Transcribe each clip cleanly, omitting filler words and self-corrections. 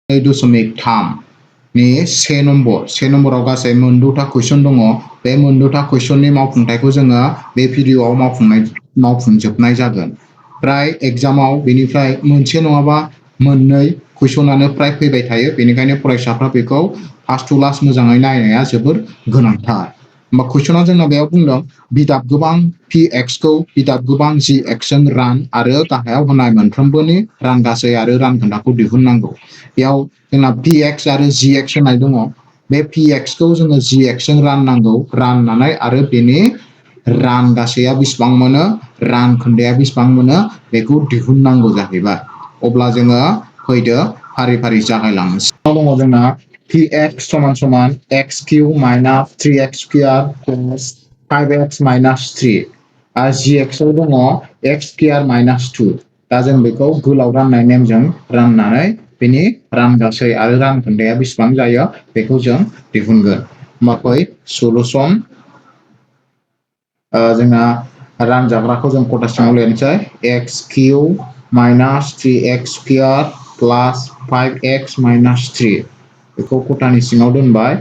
2.3 नि से नम्बराव गासै मोनद'था कुइसन दङ। बे मोनद'था कुइसननि मावफुंथायखौ जोङो बे भिडिअआव मावफुंजोबनाय जागोन। प्राय एग्जामाव बेनिफ्राय मोनसे नङाबा मोननै कुइसनानो प्राय फैबाय थायो, बेनिखायनो फरायसाफ्रा बेखौ फार्स्ट टु लास्ट मोजाङै नायनाया जोबोर गोनांथार। होमबा कुइसना जोंना बेयाव बुंदों बिदाब गोबां pxखौ बिदाब गोबां gxजों रान आरो गाहायाव होनाय मोनफ्रोमबोनि रानगासै आरो रानखोन्दाखौ दिहुननांगौ। बेयाव जोंना px आरो gx होनाय दङ। बे pxखौ जोङो gxजों राननांगौ, राननानै आरो बेनि रानगासैया बेसेबां मोनो, रानखोन्दाया बेसेबां मोनो बेखौ दिहुननांगौ जाहैबाय। अब्ला जोङो फैदो फारि फारि जागायलांनोसै। दङ जोंना px समान समान x cube minus 3x square plus 5x minus 3 आरो gx आव दङ x स्क्वायर माइनास 2। दा जों बेखौ गोलाव राननाय नेमजों राननानै बेनि रानगासै आरो रानखोन्दाया बेसेबां जायो बेखौ जों दिहुनगोन। होमबा फै सलुसन जोंना रानजाग्राखौ जों खथा सिङाव लिरनोसै x cube minus 3x square plus 5x minus 3 बेखौ खथानि सिङाव दोनबाय।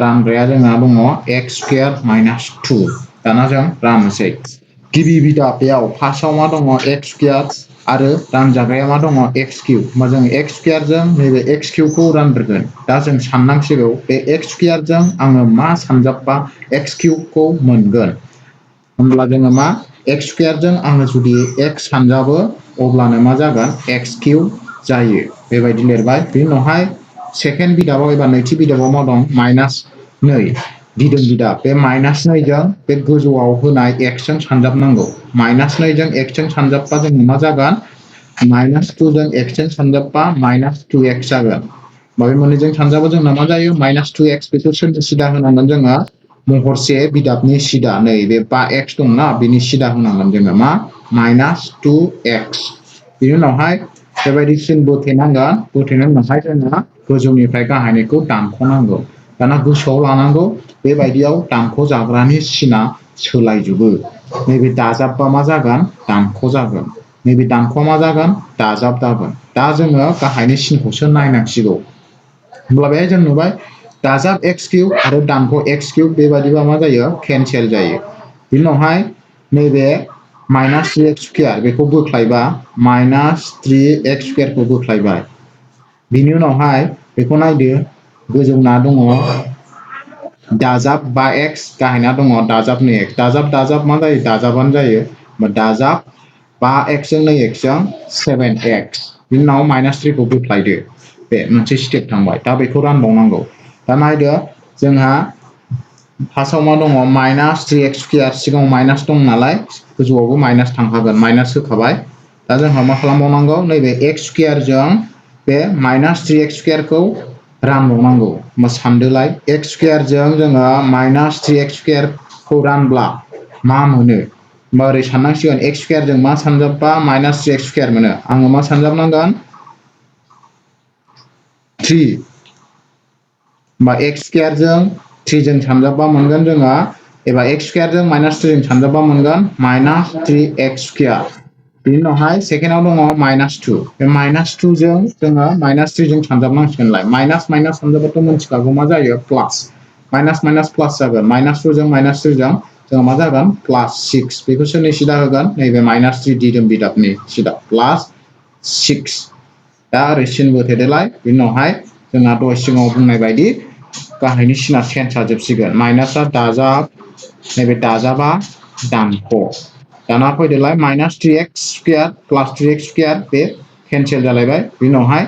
रानग्राया जोंना दङ x स्क्वायर माइनास 2। दाना जों राननोसै। गिबि बिदाब बेयाव फार्स्टआव मा दङ x स्क्वायर आरो रानजाग्राया मा दङ x किउब। होमबा जों x स्क्वायरजों नैबे x किउबखौ रानग्रोगोन। दा जों साननांसिगौ बे x स्क्वायरजों आङो मा सानजाबबा x किउबखौ मोनगोन। होमब्ला जोङो मा x स्क्वायरजों आङो जुदि x सानजाबो अब्लानो मा जागोन x किउब जायो। बेबायदि लिरबाय। बिनि उनावहाय सेकेन्ड बिदाबाव एबा नैथि बिदाबाव मा दं माइनास 2 दिदोम बिदाब। बे माइनास 2 जों बे गोजौआव होनाय x जों सानजाबनांगौ। माइनास 2 जों x जों सानजाबबा जोङो मा जागोन माइनास 2 जों x जों सानजाबबा माइनास 2x जागोन। बे मोननैजों सानजाबा जोंना मा जायो माइनास 2x। बेखौ सोरनि सिदा होनांगोन जोङो महरसे बिदाबनि सिदा नैबे 5x दंना बेनि सिदा होनांगोन जोङो मा माइनास 2x। बिनि उनावहाय बेबायदि सिन बोथेनांगोन। बोथेनायनि उनावहाय जोङो गोजौनिफ्राय गाहायनिखौ दानख'नांगौ। दाना गोसोआव लानांगौ बेबायदियाव दानख' जाग्रानि सिना सोलायजोबो। नैबे दाजाबबा मा जागोन दानख' जागोन। नैबे दानख'आ मा जागोन दाजाब जागोन। दा जोङो गाहायनि सिनखौसो नायनांसिगौ। होमब्ला बेहाय जों नुबाय दाजाब x किउब आरो दानख' x किउब बेबायदिबा मा जायो केनसेल जायो। बिनि उनावहाय नैबे माइनास 3x स्क्वायर बेखौ बोख्लायबा माइनास 3x स्क्वायरखौ बोख्लायबाय। बिनि उनावहाय बेखौ नायदो गोजौना दङ दाजाब 5x गाहायना दङ दाजाब 2x। दाजाब दाजाब मा जायो दाजाबानो जायो। दाजाब 5x जों 2x जों 7x। बिनि उनाव माइनास 3 खौ बोख्लायदो। बे मोनसे स्टेप थांबाय। दा बेखौ रानबावनांगौ। दा नायदो जोंहा फार्स्टआव मा दङ माइनास 3x स्क्वायर सिगाङाव माइनास दं नालाय गोजौआवबो माइनास थांखागोन माइनास होखाबाय। दा जोंहा मा खालामबावनांगौ नैबे x स्क्वायरजों बे माइनास 3x स्क्वायरखौ रानबावनांगौ। होमबा सानदोलाय x स्क्वायरजों जोङो माइनास 3x स्क्वायरखौ रानब्ला मा मोनो। होमबा ओरै साननांसिगोन x स्क्वायरजों मा सानजाबबा माइनास 3x स्क्वायर मोनो। आङो मा सानजाबनांगोन 3। होमबा x स्क्वायरजों 3 जों सानजाबबा मोनगोन जोङो एबा x स्क्वायरजों माइनास 3 जों सानजाबबा मोनगोन माइनास 3x स्क्वायर। बिनि उनावहाय सेकेन्डआव दङ माइनास 2। बे माइनास 2 जों जोङो माइनास 3 जों सानजाबनांसिगोनलाय। माइनास माइनास सानजाबाथ' मोनथिखागौ मा जायो प्लास। माइनास माइनास प्लास जागोन। माइनास 2 जों माइनास 3 जों जोङो मा जागोन प्लास 6। बेखौ सोरनि सिदा होगोन नैबे माइनास 3 दिदोम बिदाबनि सिदा प्लास 6। दा ओरै सिन बोथेदोलाय। बिनि उनावहाय जोंहा दहाय सिगाङाव बुंनाय बायदि गाहायनि सिना चेन्ज जाजोबसिगोन। माइनासआ दाजाब नैबे दाजाबा दानख'। दाना फैदोलाय माइनास 3x स्क्वायर प्लास 3x स्क्वायर बे केन्सेल जालायबाय। बिनि उनावहाय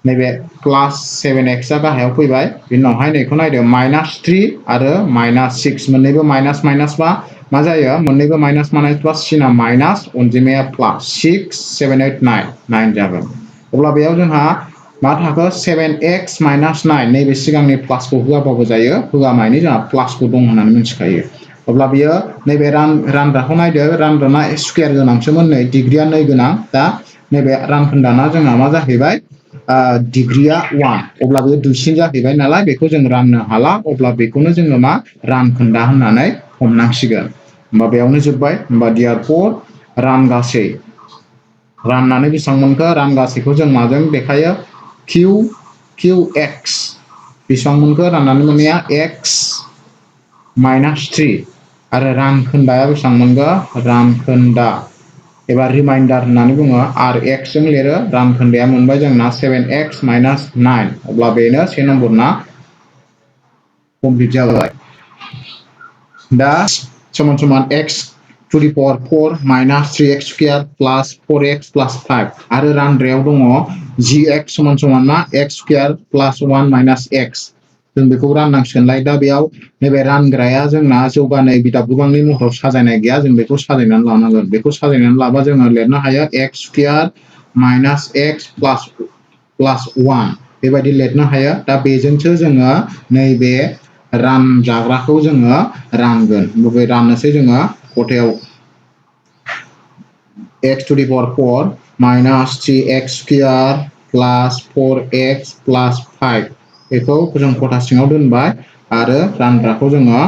नैबे प्लास 7x आ गाहायाव फैबाय। बिनि उनावहाय नैखौ नायदो माइनास 3 आरो माइनास 6 मोननैबो माइनास माइनास बा मा जायो मोननैबो माइनास माइनास प्लास सिना माइनास अनजिमाया प्लास 6 7 8 9 जागोन। अब्ला बेयाव जोंहा मा थाखो 7x माइनास 9 नैबे सिगांनि प्लासखौ होआबाबो जायो। होआमायनि जोंहा प्लासखौ दं होननानै मिथिखायो। अब्ला बियो नैबे रानग्राखौ नायदो रानग्राना स्क्वायर गोनांसोमोन नै डिग्रिया 2 गोनां। दा नैबे रानखोन्दाना जोंहा मा जाहैबाय डिग्रिया 1। अब्ला बेयो दुइसिन जाहैबाय नालाय बेखौ जों राननो हाला। अब्ला बेखौनो जोङो मा रानखोन्दा होननानै हमनांसिगोन। होमबा बेयावनो जोब्बाय। होमबा देयारफर रानगासै राननानै बेसेबां मोनखो रानगासैखौ जों माजों देखायो q qx बेसेबां मोनखो राननानै मोननाया x माइनास 3 आरो रानखोन्दाया बेसेबां मोनगो रानखोन्दा एबा रिमाइन्डार होननानै बुङो rx जों लिरो रानखोन्दाया मोनबाय जोंना 7x माइनास 9 अब्ला बेनो से नम्बरना कमप्लिट जाबाय दा समान समान x to the power 4 minus 3x square plus 4x plus 5 आरो रानग्रायाव दङ gx समान समान मा x square plus 1 minus x जों बेखौ राननांसिगोनलाय दा बेयाव नैबे रानग्राया जोंना जौगानाय बिदाब गोबांनि महराव साजायनाय गैया जों बेखौ साजायनानै लानांगोन बेखौ साजायनानै लाबा जोङो लिरनो हायो x square minus x plus 1 बेबायदि लिरनो हायो दा बेजोंसो जोङो नैबे रानजाग्राखौ जोङो रानगोन बबे राननोसै जोङो खथायाव x to the power 4 minus 3x square plus 4x plus 5 बेखौ जों खथा सिङाव दोनबाय आरो रानग्राखौ जोङो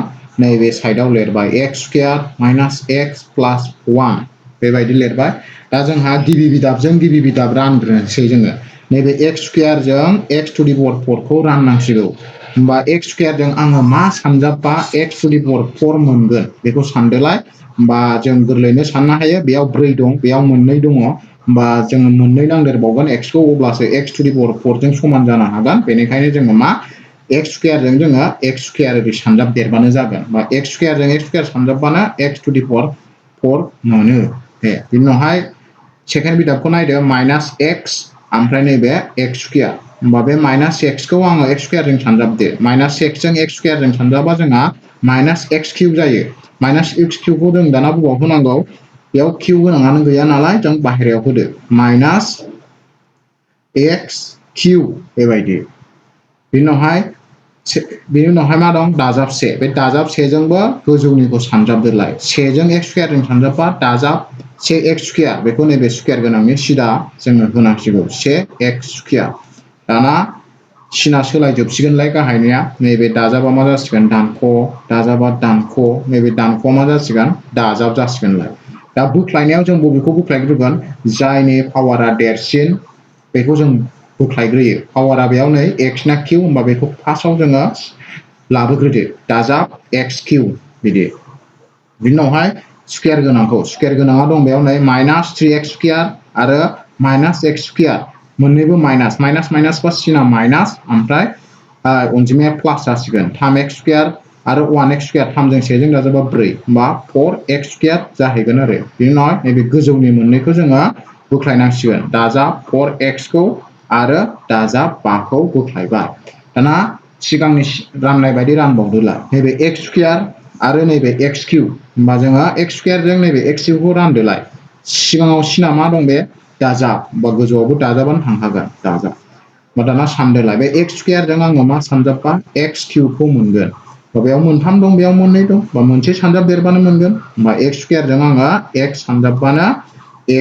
नैबे साइडआव लिरबाय x square minus x plus 1 बेबायदि लिरबाय दा जोंहा गिबि बिदाब रानग्रोनोसै जोङो नैबे x square जों x to the power 4 खौ राननांसिगौ होमबा x square जों आङो मा सानजाबबा x to the power 4 मोनगोन बेखौ सानदोलाय होमबा जों गोरलैनो साननो हायो बेयाव 4 दं बेयाव मोननै दङ होमबा जोङो मोननै नांदेरबावगोन x खौ अब्लासो x to the power 4 जों समान जानो हागोन बेनिखायनो जोङो मा x square जों जोङो x square ओरै सानजाबदेरबानो जागोन बा x square जों x square सानजाबबानो x to the power 4 मोनो दे बिनि उनावहाय सेकेन्ड बिदाबखौ नायदो माइनास x ओमफ्राय नैबे x square होमबा बे माइनास x खौ आङो x square जों सानजाबदो माइनास x जों x square जों सानजाबा जोंहा माइनास x क्यूब जायो माइनास x क्यूब खौ जों दाना बबाव होनांगौ बेयाव q गोनाङानो गैया नालाय जों बाहेरायाव होदो माइनास x क्यूब बेबायदि बिनि उनावहाय मा दं दाजाब से बे दाजाब सेजोंबो गोजौनिखौ सानजाबदोलाय सेजों x square जों सानजाबबा दाजाब से x square बेखौ नैबे स्क्वायर गोनांनि सिदा जोङो होनांसिगौ से x square दाना सिना सोलायजोबसिगोनलाय गाहायनिया नैबे दाजाबा मा जासिगोन दानख' दाजाबा दानख' नैबे दानख'आ मा जासिगोन दाजाब जासिगोनलाय दा बोख्लायनायाव जों बबेखौ बोख्लायग्रोगोन जायनि पावारा देरसिन बेखौ जों बोख्लायग्रोयो पावारा बेयाव नै x ना q होमबा बेखौ फार्स्टआव जोङो लाबोग्रोदो दाजाब x क्यूब बिदि बिनि उनावहाय स्क्वायर गोनाङा दं बेयाव नै माइनास 3x स्क्वायर आरो माइनास x स्क्वायर मोननैबो माइनास माइनास बा सिना माइनास ओमफ्राय अनजिमाया प्लास जासिगोन 3x स्क्वायर आरो 1x स्क्वायर 3 जों 1 जों दाजाबा 4 होमबा 4x स्क्वायर जाहैगोन आरो बिनि उनाव नैबे गोजौनि मोननैखौ जोङो बोख्लायनांसिगोन दाजाब 4x खौ आरो दाजाब 5 खौ बोख्लायबाय दाना सिगांनि राननाय बायदि रानबावदोला नैबे x स्क्वायर आरो नैबे x क्यूब होमबा जोङो x स्क्वायर जों नैबे x क्यूब खौ रानदोलाय सिगाङाव सिना मा दं बे दाजाब बा गोजौआवबो दाजाबानो थांखागोन दाजाब होमबा दाना सानदोलाय बे x स्क्वायर जों आङो मा सानजाबबा x क्यूब खौ मोनगोन बेयाव मोनथाम दं बेयाव मोननै दं बा मोनसे सानजाब देरबानो मोनगोन होमबा x स्क्वायर जों आङो x सानजाबबानो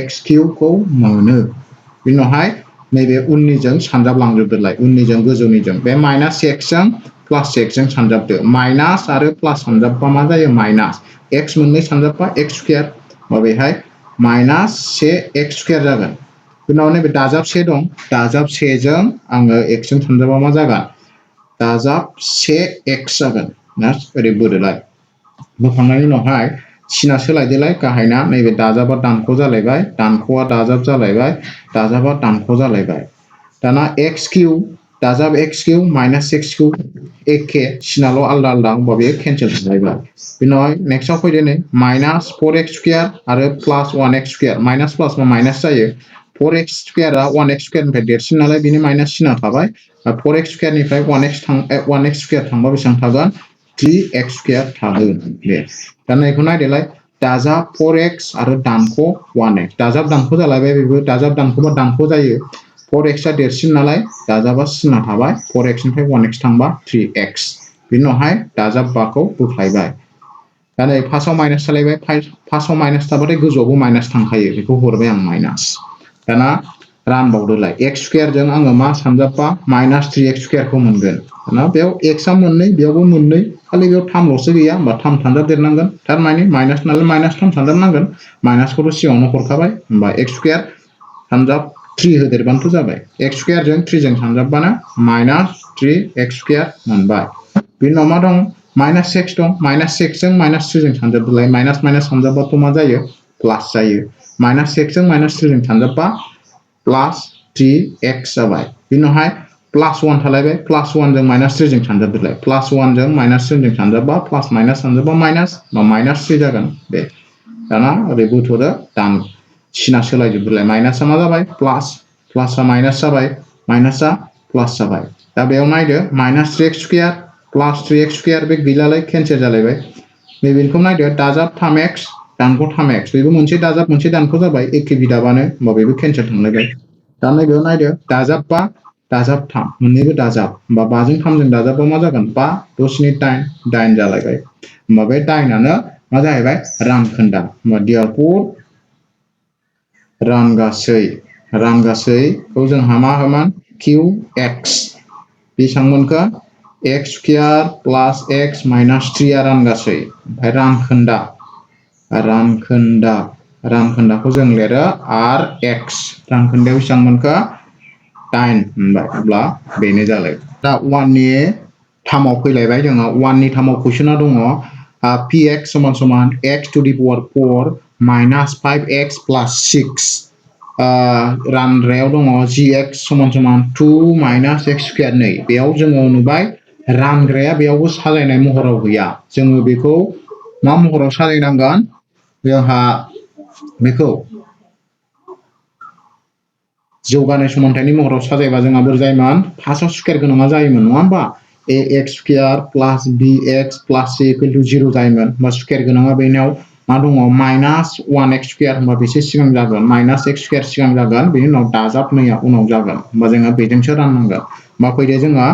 x क्यूब खौ मोनो बिनि उनावहाय नैबे उननिजों सानजाबलांजोबदोलाय उननिजों गोजौनिजों बे माइनास x जों प्लास x जों सानजाबदो माइनास आरो प्लास सानजाबबा मा जायो माइनास x मोननै सानजाबबा x स्क्वायर बा बेहाय माइनास 1x स्क्वायर जागोन उनाव नैबे दाजाब से दं दाजाब सेजों आङो x जों सानजाबा मा जागोन दाजाब 1x जागोन ना ओरै बोदोलाय बोखांनायनि उनावहाय सिना सोलायदोलाय गाहायना नैबे दाजाबा दानख' जालायबाय दानख'आ दाजाब जालायबाय दाजाबा दानख' जालायबाय दाना x क्यूब दाजाब x cube minus x cube एखे सिनाल' आलदा होमबा बेयो केन्सेल जालायबाय बिनि उनावहाय नेक्स्टआव फैदो नै माइनास 4x स्क्वायर आरो प्लास 1x स्क्वायर माइनास प्लास बा माइनास जायो 4x स्क्वायरआ 1x स्क्वायरनिफ्राय देरसिन नालाय बिनि माइनास सिना थाबाय 4x स्क्वायरनिफ्राय 1x स्क्वायर थांबा बेसेबां थागोन 3x स्क्वायर थागोन दे दाना बेखौ नायदोलाय दाजाब 4x आरो दानख' 1x दाजाब दानख' जालायबाय बेबो दाजाब दानख'बा दानख' जायो 4x आ देरसिन नालाय दाजाबा सिना थाबाय 4x निफ्राय 1x थांबा 3x बिनि उनावहाय दाजाब 5 खौ बोख्लायबाय दा नै फार्स्टआव माइनास जालायबाय फार्स्टआव माइनास थाबाथाय गोजौआवबो माइनास थांखायो बेखौ हरबाय आं माइनास दाना रानबावदोलाय x स्क्वायर जों आङो मा सानजाबबा माइनास 3x स्क्वायर खौ मोनगोन दाना बेयाव x आ मोननै बेयावबो मोननै खालि बेयाव 3 ल'सो गैया होमबा 3 सानजाबदेरनांगोन थारमाने माइनास नालाय माइनास 3 सानजाबनांगोन माइनासखौथ' सिगाङावनो हरखाबाय होमबा x स्क्वायर सानजाब 3 होदेरबानोथ' जाबाय x स्क्वायर जों 3 जों सानजाबबानो माइनास 3x स्क्वायर मोनबाय बेनि उनाव मा दं माइनास 6 दं माइनास 6 जों माइनास 3 जों सानजाबबालाय माइनास माइनास सानजाबबाथ' मा जायो प्लास जायो माइनास 6 जों माइनास 3 जों सानजाबबा प्लास 3x जाबाय बेनि उनावहाय प्लास 1 थालायबाय प्लास 1 जों माइनास 3 जों सानजाबबाय प्लास 1 जों माइनास 3 जों सानजाबबा प्लास माइनास सानजाबबा माइनास बा माइनास 3 जागोन बे दाना ओरै बोथ'दो दान सिना सोलायजोबबाय माइनासआ मा जाबाय प्लास प्लासआ माइनास जाबाय माइनासआ प्लास जाबाय दा बेयाव नायदो माइनास 3x स्क्वायर प्लास 3x स्क्वायर बे गैलालाय केन्सेल जालायबाय नैबेखौ नायदो दाजाब 3x दानख' 3x बेबो मोनसे दाजाब मोनसे दानख' जाबाय एखे बिदाबानो होमबा बेबो केन्सेल थांलायबाय दा नैबेयाव नायदो दाजाब 5 दाजाब 3 मोननैबो दाजाब होमबा 5 जों 3 जों दाजाबबा मा जागोन 5 2 7 8 8 जालायबाय होमबा बे 8आनो मा जाहैबाय रानखोन्दा होमबा देयरफर रानगासैखौ जोंहा मा होमान qx बेसेबां मोनखो x स्क्वायर प्लास x माइनास 3 आ रानगासै ओमफ्राय रानखोन्दाखौ जों लिरो rx रानखोन्दायाव बेसेबां मोनखो 8 मोनबाय अब्ला बेनो जालाय दा 1 नि 3आव फैलायबाय जोङो 1 नि 3आव कुइसना दङ px समान समान x to the power 4 minus 5x प्लास 6 रानग्रायाव दङ gx समान समान 2 माइनास x स्क्वायर नै बेयाव जोङो नुबाय रानग्राया बेयावबो साजायनाय महराव गैया जोङो बेखौ मा महराव साजायनांगोन जोंहा बेखौ जौगानाय समानथायनि महराव साजायबा जोंहा बोरै जायोमोन फार्स्टआव स्क्वायर गोनाङा जायोमोन नङा होमबा ax square plus bx plus c equal to 0 जायोमोन होमबा स्क्वायर गोनाङा बेनियाव मा दङ माइनास 1x स्क्वायर होमबा बेसे सिगां जागोन माइनास x स्क्वायर सिगां जागोन बेनि उनाव दाजाब 2आ उनाव जागोन होमबा जोङो बेजोंसो राननांगोन होमबा फैदो जोङो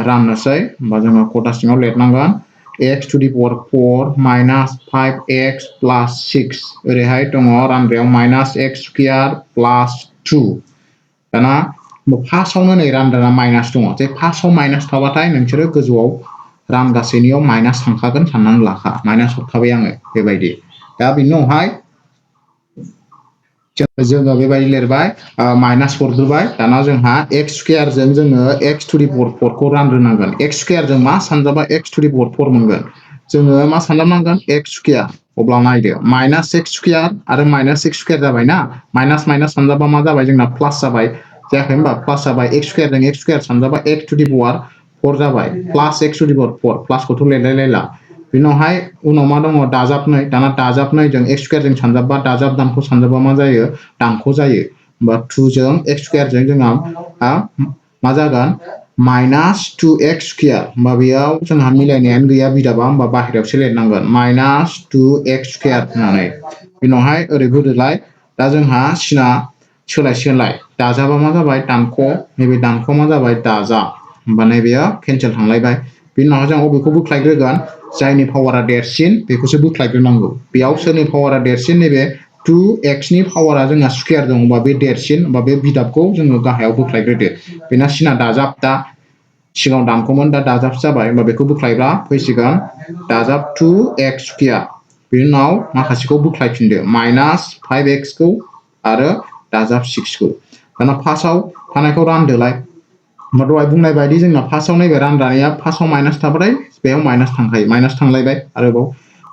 राननोसै होमबा जोङो खथा सिङाव लिरनांगोन x to the power 4 minus 5x प्लास 6 ओरैहाय दङ रानग्रायाव माइनास x स्क्वायर प्लास 2 दाना फार्स्टआवनो नै रानग्राना माइनास दङ जे फार्स्टआव माइनास थाबाथाय नोंसोरो गोजौआव रानगासैनियाव माइनास थांखागोन साननानै लाखा माइनास हरखाबाय आङो बेबायदि दा बिनि उनावहाय जोङो बेबायदि लिरबाय माइनास हरग्रोबाय दाना जोंहा x स्क्वायरजों जोङो x टू द पावर 4 खौ रानग्रोनांगोन x स्क्वायरजों मा सानजाबा x टू द पावर 4 मोनगोन जोङो मा सानजाबनांगोन x स्क्वायर अब्ला नायदो माइनास x स्क्वायर आरो माइनास x स्क्वायर जाबाय ना माइनास माइनास सानजाबा मा जाबाय जोंना प्लास जाबाय जायाखै होमबा प्लास जाबाय x स्क्वायरजों x स्क्वायर सानजाबा x टू द पावर 4 जाबाय plus x to the power 4 प्लासखौथ' लिरलायलायला बिनि उनावहाय उनाव मा दङ दाजाब 2 दाना दाजाब 2 जों x स्क्वायरजों सानजाबबा दाजाब दानख' सानजाबा मा जायो दानख' जायो होमबा 2 जों x स्क्वायरजों जोंहा मा जागोन माइनास 2x स्क्वायर होमबा बेयाव जोंहा मिलायनायानो गैया बिदाबा होमबा बाहेरायावसो लिरनांगोन माइनास 2x स्क्वायर होननानै बिनि उनावहाय ओरै बोदोलाय दा जोंहा सिना सोलायसिगोनलाय दाजाबा मा जाबाय दानख' नैबे दानख' मा जाबाय दाजाब होमबा नैबेयो केन्सेल थांलायबाय बिनि उनाव जों बबेखौ बोख्लायग्रोगोन जायनि पावारा देरसिन बेखौसो बोख्लायग्रोनांगौ बेयाव सोरनि पावारा देरसिन नैबे 2x नि पावारा जोंहा स्क्वायर दं होमबा बे देरसिन होमबा बे बिदाबखौ जोङो गाहायाव बोख्लायग्रोदो बेना सिना दाजाब दा सिगाङाव दानख'मोन दा दाजाबसो जाबाय होमबा बेखौ बोख्लायब्ला फैसिगोन दाजाब 2x स्क्वायर बिनि उनाव माखासेखौ बोख्लायफिनदो माइनास 5x खौ आरो दाजाब 6 खौ दाना फार्स्टआव थानायखौ रानदोलाय होमबा दहाय बुंनाय बायदि जोंना फार्स्टआव नैबे रानजानाया फार्स्टआव माइनास थाबाथाय बेयाव माइनास थांखायो माइनास थांलायबाय आरोबाव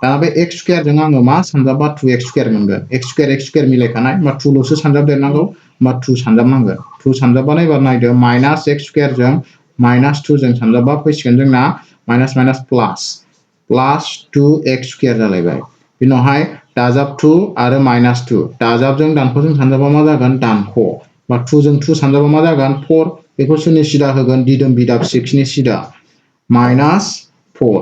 दाना बे x स्क्वायरजों आङो मा सानजाबा 2x स्क्वायर मोनगोन x स्क्वायर मिलायखानाय होमबा 2 ल'सो सानजाबदेरनांगौ होमबा 2 सानजाबनांगोन 2 सानजाबबा एबार नायदो माइनास x स्क्वायरजों माइनास 2 जों सानजाबबा फैसिगोन जोंना माइनास माइनास प्लास 2x स्क्वायर जालायबाय बिनि उनावहाय दाजाब 2 आरो माइनास 2 दाजाबजों दानख'जों सानजाबा मा जागोन दानख' बा 2 जों 2 सानजाबा मा जागोन 4 बेखौ सोरनि सिदा होगोन दिदोम बिदाब 6 नि सिदा माइनास 4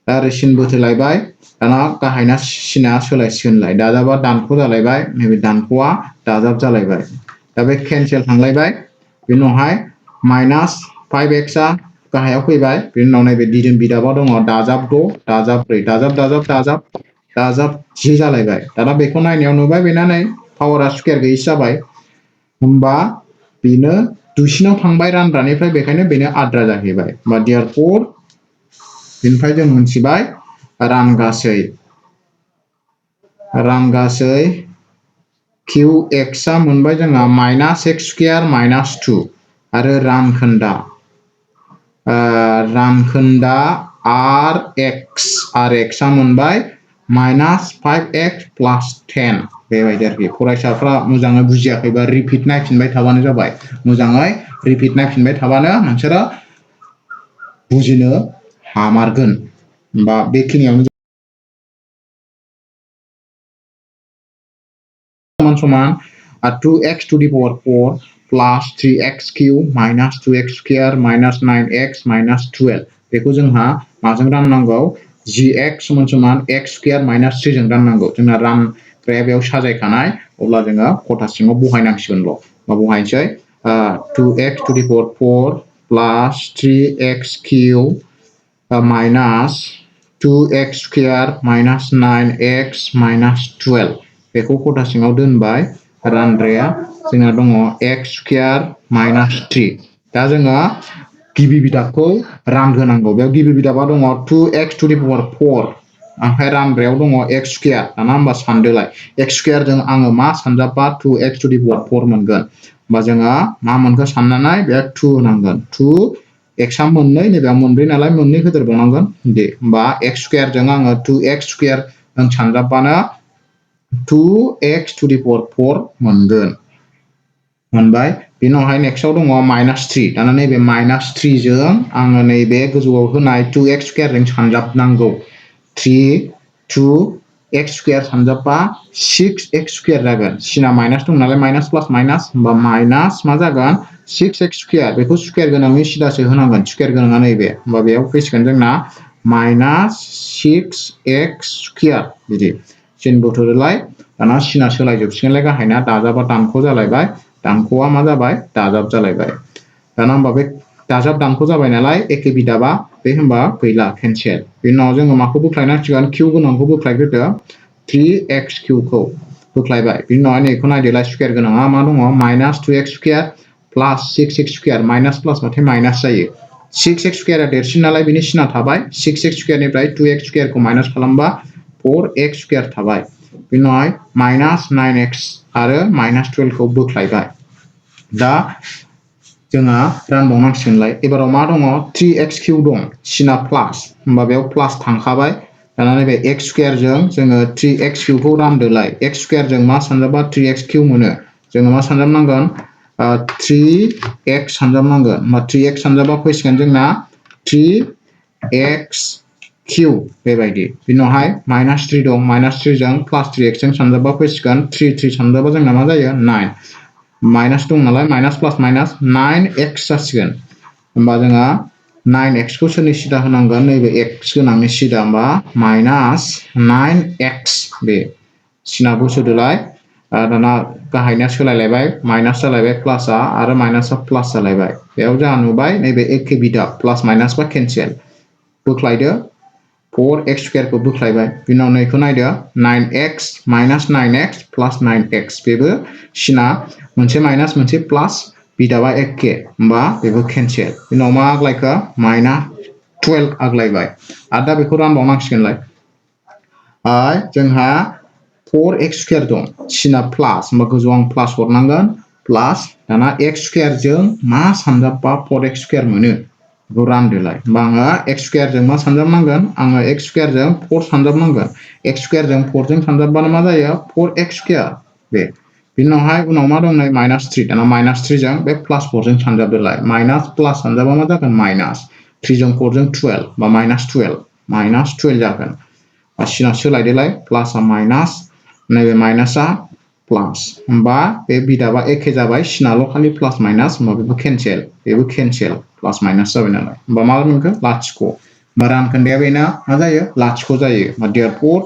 दा ओरै सिन बोथोलायबाय दाना गाहायना सिना सोलायसिगोनलाय दाजाबा दानख' जालायबाय नैबे दानख'आ दाजाब जालायबाय दा बे केन्सेल थांलायबाय बिनि उनावहाय माइनास 5x आ गाहायाव फैबाय बिनि उनाव नैबे दिदोम बिदाबाव दङ दाजाब 6 दाजाब 4 दाजाब 10 जालायबाय दाना बेखौ नायनायाव नुबाय बेना नै पावारा स्क्वायर गैयिसो जाबाय होमबा बेनो दुइसिनाव थांबाय रानग्रानिफ्राय बेखायनो बेनो आद्रा जाहैबाय होमबा देयरफर बेनिफ्राय जों मोनथिबाय रानगासै क्यू एक्सआ मोनबाय जोंहा माइनास एक्स स्क्वायर माइनास 2 आरो रानखोन्दा आर एक्सआ मोनबाय माइनास 5x प्लास 10 बेबायदि आरोखि फरायसाफ्रा मोजाङै बुजियाखैबा रिपिट नायफिनबाय थाबानो जाबाय मोजाङै रिपिट नायफिनबाय थाबानो नोंसोरो बुजिनो हामारगोन बा बेखिनियावनो समान 2x to the power 4 plus 3x cube minus 2x square minus 9x minus 12 बेखौ जोंहा माजों राननांगौ gx समान x square minus 3 जों राननांगौ जोंना रानग्राया बेयाव साजायखानाय अब्ला जोङो खथा सिङाव बहायनांसिगोनल' बा बहायनोसै 2x to the power 4 plus 3x cube minus 2x square minus 9x minus 12 बेखौ खथा सिङाव दोनबाय रानग्राया जोंना दङ x square minus 3 दा जोङो गिबि बिदाबखौ रानहोनांगौ बेयाव गिबि बिदाबा दङ 2x to the power 4 ओमफ्राय रानग्रायाव दङ x square दाना होमबा सानदोलाय x square जों आङो मा सानजाबबा 2x to the power 4 मोनगोन होमबा जोङो मा मोनखो साननानै बे 2 होनांगोन 2 एक्सआ मोननै नैबेयाव मोनब्रै नालाय मोननै होदेरबावनांगोन दे होमबा x square जों आङो 2x square जों सानजाबबानो 2x to the power 4 मोनगोन मोनबाय बेनि उनावहाय नेक्स्टआव दङ माइनास 3 दाना नैबे माइनास 3 जों आङो नैबे गोजौआव होनाय 2x square जों सानजाबनांगौ 3 2x square सानजाबबा 6x square जागोन सिना माइनास दं नालाय माइनास प्लास माइनास होमबा माइनास मा जागोन 6x square बेखौ स्क्वायर गोनांनि सिदासो होनांगोन स्क्वायर गोनाङा नैबे होमबा बेयाव फैसिगोन जोंना माइनास 6x square बिदि सिन बोथोरलाय दाना सिना सोलायजोबसिगोनलाय गाहायना दाजाबा दानख' जालायबाय दानख'आ मा जाबाय दाजाब जालायबाय दाना होमबा बे दाजाब दानख' जाबाय नालाय एखे बिदाबा बे होमबा गैला केन्सेल बेनि उनाव जोङो माखौ बोख्लायनांसिगोन किउ गोनांखौ बोख्लायग्रोदो 3x किउखौ बोख्लायबाय बिनि उनाव नैखौ नायदोलाय स्क्वायर गोनाङा मा दङ माइनास 2x square प्लास 6x square माइनास प्लास बाथाय माइनास जायो 6x square देरसिन नालाय बिनि सिना थाबाय 6x square निफ्राय 2x square खौ माइनास खालामबा 4x square थाबाय बिनि उनावहाय माइनास 9x आरो माइनास 12 खौ बोख्लायबाय दा जोंहा रानबावनांसिगोनलाय एबाराव मा दङ 3x किउब दं सिना प्लास होमबा बेयाव प्लास थांखाबाय दाना नैबे x square जों जोङो 3x किउबखौ रानदोलाय x square जों मा सानजाबा 3x किउब मोनो जोङो मा सानजाबनांगोन 3x सानजाबनांगोन होमबा 3x सानजाबा फैसिगोन जोंना 3x किउब बेबायदि बिनि उनावहाय माइनास 3 दं माइनास 3 जों प्लास 3x जों सानजाबा फैसिगोन 3 सानजाबा जोंना मा जायो 9 माइनास दं नालाय माइनास प्लास माइनास 9x जासिगोन होमबा जोंहा 9x खौ सोरनि सिदा होनांगोन नैबे x गोनांनि सिदा होमबा माइनास 9x बे सिनाखौ सोदोलाय दाना गाहायना सोलायलायबाय माइनास जालायबाय प्लासआ आरो माइनासआ प्लास जालायबाय बेयाव जोंहा नुबाय नैबे एखे बिदा प्लास माइनास बा केन्सेल बोख्लायदो 4x square खौ बोख्लायबाय बिनि उनाव नैखौ नायदो 9x माइनास 9x प्लास 9x बेबो सिना मोनसे माइनास मोनसे प्लास बिदाबा एखे होमबा बेबो केन्सेल बिनि उनाव मा आग्लायखो माइनास 12 आग्लायबाय आरो दा बेखौ रानबावनांसिगोनलाय जोंहा 4x square दं सिना प्लास होमबा गोजौआव आं प्लास हरनांगोन प्लास दाना x square जों मा सानजाबबा 4x square मोनो बेखौ रानदोलाय होमबा आङो x square जों मा सानजाबनांगोन आङो x square जों 4 सानजाबनांगोन x square जों 4 जों सानजाबबानो मा जायो 4x square बे बिनि उनावहाय उनाव मा दं नै माइनास 3 दाना माइनास 3 जों बे प्लास 4 जों सानजाबदोलाय माइनास प्लास सानजाबा मा जागोन माइनास 3 जों 4 जों 12 बा माइनास 12 जागोन सिना सोलायदोलाय प्लासआ माइनास नैबे माइनासआ प्लास होमबा बे बिदाबा एखे जाबाय सिनाल' खालि प्लास माइनास होमबा बेबो केन्सेल प्लास माइनास जाबाय नालाय होमबा मा मोनखो लाथिख' होमबा रानखोन्दाया बेना मा जायो लाथिख' जायो देयरफर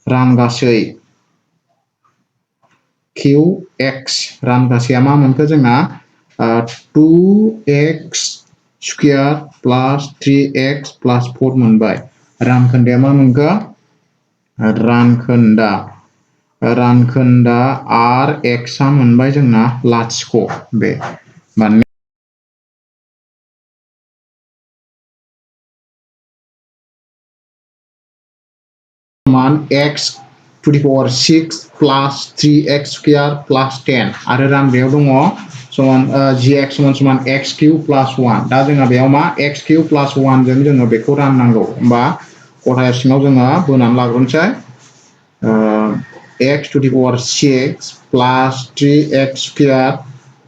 रानगासै QX रानगासैया मा मोनखो जोंना 2x square प्लास 3x प्लास 4 मोनबाय रानखोन्दाया मा मोनखो रानखोन्दा आर एक्सआ मोनबाय जोंना लाथिख' बे माने मान x to the power 6 plus 3x square plus 10 आरो रानग्रायाव दङ समान gx समान x क्यूब प्लस 1 दा जोंहा बेयाव मा x क्यूब प्लस 1 जों जोङो बेखौ राननांगौ होमबा गथाया सिङाव जोङो बोनानै लाग्रोनोसै x to the power 6 plus 3x square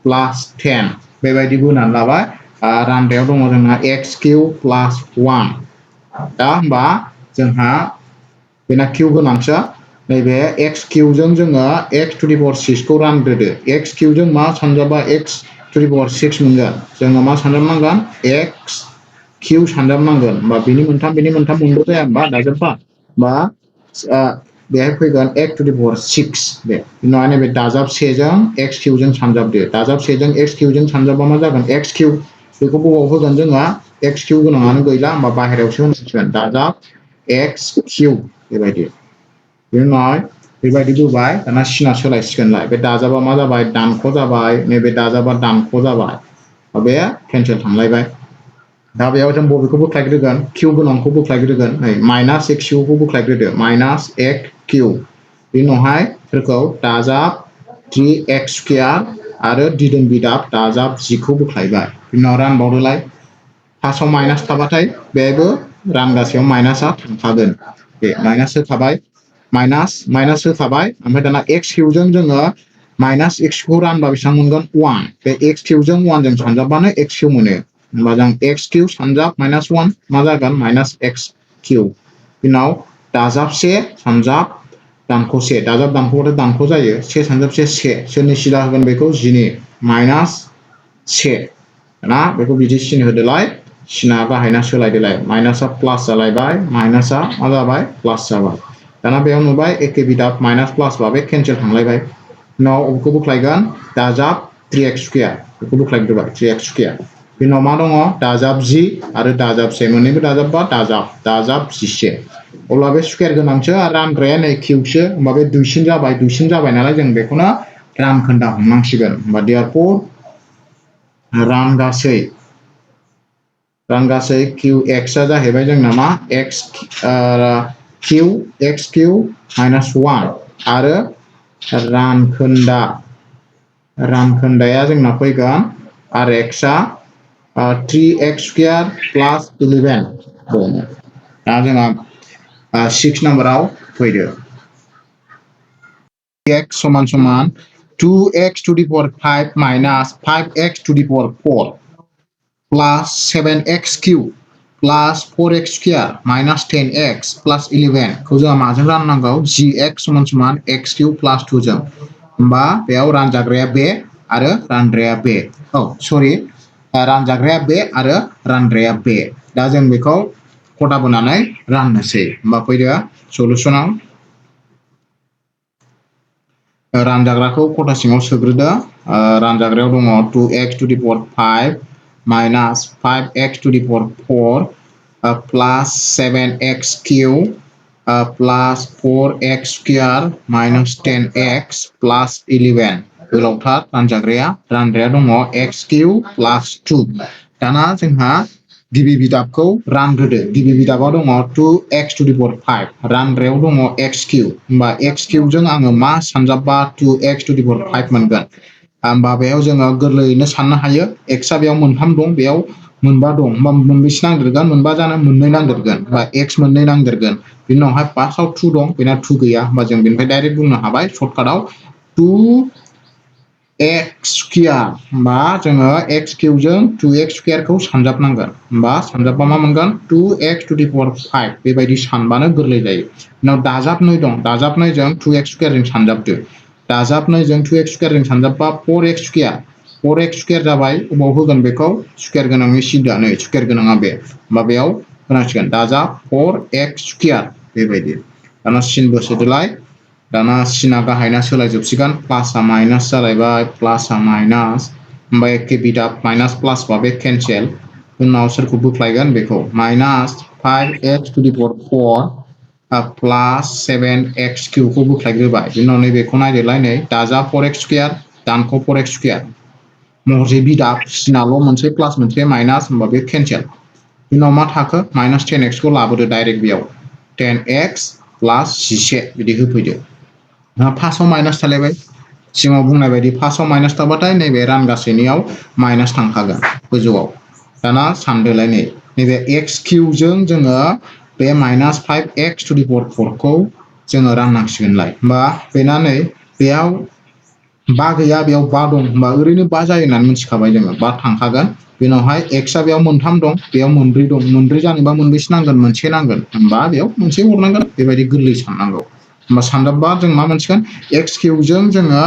plus 10 बेबायदि बोनानै लाबाय रानग्रायाव दङ जोंहा x क्यूब प्लस 1 दा होमबा जोंहा बेना क्यूब गोनांसो नैबे x क्यूबजों जोङो x to the power 6 खौ रानग्रोदो x क्यूबजों मा सानजाबा x to the power 6 मोनगोन जोङो मा सानजाबनांगोन x क्यूब सानजाबनांगोन होमबा बेनि मोनथाम मोनद' जाया होमबा दाजाबबा बा बेहाय फैगोन x to the power 6 बे उनाव नैबे दाजाब 1 जों x क्यूबजों सानजाबदो दाजाब 1 जों x क्यूबजों सानजाबबा मा जागोन x क्यूब बेखौ बबाव होगोन जोङो x क्यूब गोनाङानो गैला होमबा बाहेरायावसो होनांसिगोन दाजाब x क्यूब बेबायदि बेनि उनाव बेबायदि बोबाय दाना सिना सोलायसिगोनलाय बे दाजाबा मा जाबाय दानख' जाबाय नैबे दाजाबा दानख' जाबाय बे केन्सेल थांलायबाय दा बेयाव जों बबेखौ बोख्लायग्रोगोन क्यूब गोनांखौ बोख्लायग्रोगोन नै माइनास x क्यूबखौ बोख्लायग्रोदो माइनास x क्यूब बेनि उनावहाय सोरखौ दाजाब 3x स्क्वायर आरो दिदोम बिदाब दाजाब 10 खौ बोख्लायबाय बेनि उनाव रानबावदोलाय फार्स्टआव माइनास थाबाथाय बेबो रानगासेयाव माइनासआ थांफागोन बे माइनास होखाबाय माइनास होखाबाय ओमफ्राय दाना x क्यूबजों जोङो माइनास x खौ रानबा बेसेबां मोनगोन 1 बे x क्यूबजों 1 जों सानजाबबानो x क्यूब मोनो होमबा जों x क्यूब सानजाब माइनास 1 मा जागोन माइनास x क्यूब बेनि उनाव दाजाब 1 सानजाब दानख' 1 दाजाब दानख'बाथाय दानख' जायो 1 सानजाब 1 सोरनि सिदा होगोन बेखौ 10 माइनास 1 ना बेखौ बिदि सिन होदोलाय सिना गाहायना सोलायदोलाय माइनासआ प्लास जालायबाय माइनासआ मा जाबाय प्लास जाबाय दाना बेयाव नुबाय एखे बिदाब माइनास प्लास बा बे केन्सेल थांलायबाय उनाव बेखौ बोख्लायगोन दाजाब 3x स्क्वायर बेखौ बोख्लायग्रोबाय 3x स्क्वायर बेनि उनाव मा दङ दाजाब 10 आरो दाजाब 1 मोननैबो दाजाबबा दाजाब 11 अब्ला बे स्क्वायर गोनांसो आरो रानग्राया नै क्यूबसो होमबा बे दुइसिन जाबाय नालाय जों बेखौनो रानखोन्दा हमनांसिगोन होमबा देयरफर रानगासै qx आ जाहैबाय जोंना मा x क्यूब माइनास 1 आरो रानखोन्दाया जोंना फैगोन rx आ 3x स्क्वायर प्लास 11 दङ दा जोंहा 6 नाम्बाराव फैदो x समान 2x to the power 5 minus 5x to the power 4 plus 7x cube plus 4x square minus 10x plus 11 खौ जोंहा माजों राननांगौ gx समान x cube plus 2 जों होमबा बेयाव रानजाग्राया बे आरो रानग्राया बे रानजाग्राया बे आरो रानग्राया बे दा जों बेखौ खथा बोनानै राननोसै होमबा फैदो सलुसनाव रानजाग्राखौ खथा सिङाव सोग्रोदो रानजाग्रायाव दङ 2x to the power 5 minus 5x to the power 4 plus 7x cube plus 4x square minus 10x plus 11 गोलावथार रानग्राया दङ x cube plus 2 दाना जोंहा गिबि बिदाबखौ रानग्रोदो गिबि बिदाबाव दङ 2x to the power 5 रानग्रायाव दङ x cube होमबा x cube जों आङो मा सानजाबबा 2x to the power 5 मोनगोन होमबा बेयाव जोङो गोरलैयैनो साननो हायो x आ बेयाव मोनथाम दं बेयाव मोनबा दं होमबा मोनबेसे नांदेरगोन मोनबा जानो मोननै नांदेरगोन होमबा x मोननै नांदेरगोन बिनि उनावहाय फार्स्टआव 2 दं बेना 2 गैया होमबा जों बेनिफ्राय डाइरेक्ट बुंनो हाबाय सर्टकाटआव 2x स्क्वायर होमबा जोङो x क्यूबजों 2x स्क्वायरखौ सानजाबनांगोन होमबा सानजाबबा मा मोनगोन 2x to the power 5 बेबायदि सानबानो गोरलै जायो उनाव दाजाब 2 दं दाजाब 2 जों 2x स्क्वायरजों सानजाबदो दाजाब 2 जों 2x स्क्वायरजों सानजाबबा 4x स्क्वायर जाबाय अबाव होगोन बेखौ स्क्वायर गोनांनि सिदा नै स्क्वायर गोनाङा बे होमबा बेयाव होनांसिगोन दाजाब 4x स्क्वायर बेबायदि दाना सिनबो सोदोलाय दाना सिना गाहायना सोलायजोबसिगोन प्लासआ माइनास जालायबाय प्लासआ माइनास होमबा एखे बिदाब माइनास प्लास बा बे केन्सेल उनाव सोरखौ बोख्लायगोन बेखौ minus 5x to the power 4 plus 7x क्यूबखौ बोख्लायग्रोबाय बिनि उनाव नैबेखौ नायदोलाय नै दाजाब 4x स्क्वायर दानख' 4x स्क्वायर महरसे बिदाब सिनाल' मोनसे प्लास मोनसे माइनास होमबा बे केन्सेल बिनि उनाव मा थाखो माइनास 10x खौ लाबोदो डाइरेक्ट बेयाव 10x प्लास 11 बिदि होफैदो फार्स्टआव माइनास थालायबाय सिगाङाव बुंनाय बायदि फार्स्टआव माइनास थाबाथाय नैबे रानगासेनियाव माइनास थांखागोन गोजौआव दाना सानदोलाय नैबे एक्स किउजों जोङो बे minus 5x to the power 4 खौ जोङो राननांसिगोनलाय होमबा बेना नै बेयाव 5 गैया बेयाव 5 दं होमबा ओरैनो 5 जायो होननानै मिथिखाबाय जोङो 5 थांखागोन बेनावहाय x आ बेयाव मोनथाम दं बेयाव मोनब्रै दं मोनब्रै जानोबा मोनबेसे नांगोन मोनसे नांगोन होमबा बेयाव मोनसे हरनांगोन बेबायदि गोरलै साननांगौ होमबा सानजाबबा जों मा मोनसिगोन x किउजों जोङो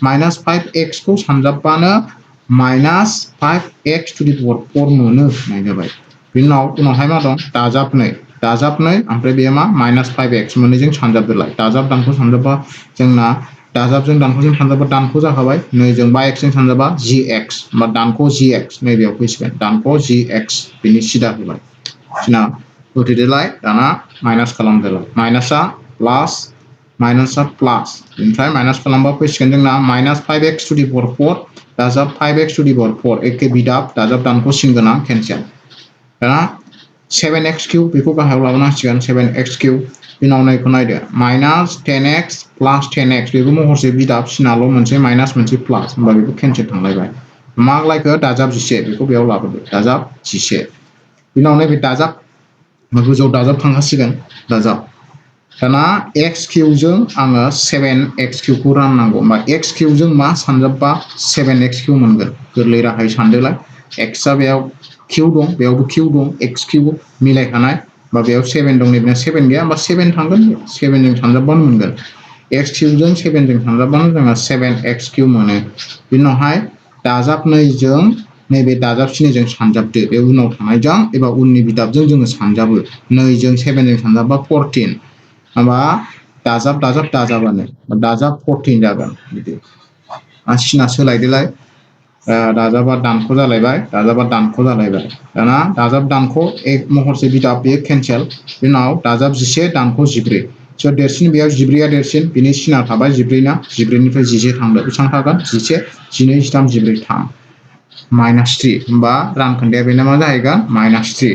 माइनास 5x खौ सानजाबबानो minus 5x to the power 4 मोनो होननाय जाबाय बेनि उनावहाय मा दं दाजाबनै ओमफ्राय बेयो मा माइनास 5x मोननैजों सानजाबदोलाय दाजाब दानख' सानजाबबा जोंना दाजाबजों दानख'जों सानजाबा दानख' जाखाबाय नैजों बा x जों सानजाबा gx होमबा दानख' gx नैबेयाव फैसिगोन दानख' gx बिनि सिदा होबाय सिना होथेदोलाय दाना माइनास खालामदोलाय माइनासआ प्लास ओमफ्राय माइनास खालामबा फैसिगोन जोंना minus 5x to the power 4 दाजाब 5x टु दि पावर 4 एखे बिदाब दाजाब दानख' सिन गोनां केन्सेल दाना 7x किउब बेखौ गाहायाव लाबोनांसिगोन 7x किउब बिनाव नायखौ नायदो माइनास 10x प्लास 10x बेबो महरसे बिदाब सिनाल' मोनसे माइनास मोनसे प्लास होमबा बेखौ केन्सेल थांलायबाय मा लायखो दाजाब 11 बेखौ बेयाव लाबोदो दाजाब 11 बिनाव नैबे दाजाब गोजौआव दाजाब थांखासिगोन दाजाब दाना x किउजों आङो 7x किउबखौ राननांगौ होमबा x किउजों मा सानजाबबा 7x किउब मोनगोन गोरलै राहायै सानदोलाय x आ बेयाव किउ दं बेयावबो किउ दं x किउब मिलायखानाय बा बेयाव 7 दं नैबेयाव 7 गैया होमबा 7 थांगोन 7 जों सानजाबबानो मोनगोन x किउबजों 7 जों सानजाबबानो जोङो 7x किउब मोनो बिनि उनावहाय दाजाब 2 जों नैबे दाजाब 2 जों सानजाबदो बे उनाव थानायजों एबा उननि बिदाबजों जोङो सानजाबो 2 जों 7 जों सानजाबबा 14 होमबा दाजाबानो दाजाब 14 जागोन बिदि सिना सोलायदोलाय दाजाबा दानख' जालायबाय दाना दाजाब दानख' एक महरसे बिदाब बेयो केन्सेल बिनि उनाव दाजाब 11 दानख' 14 सोर देरसिन बेयाव 14 आ देरसिन बिनि सिना थाबाय 14 ना 14 निफ्राय 11 थांदो बेसेबां थागोन 11 12 13 14 3 -3 होमबा रानखोन्दाया बेना मा जाहैगोन -3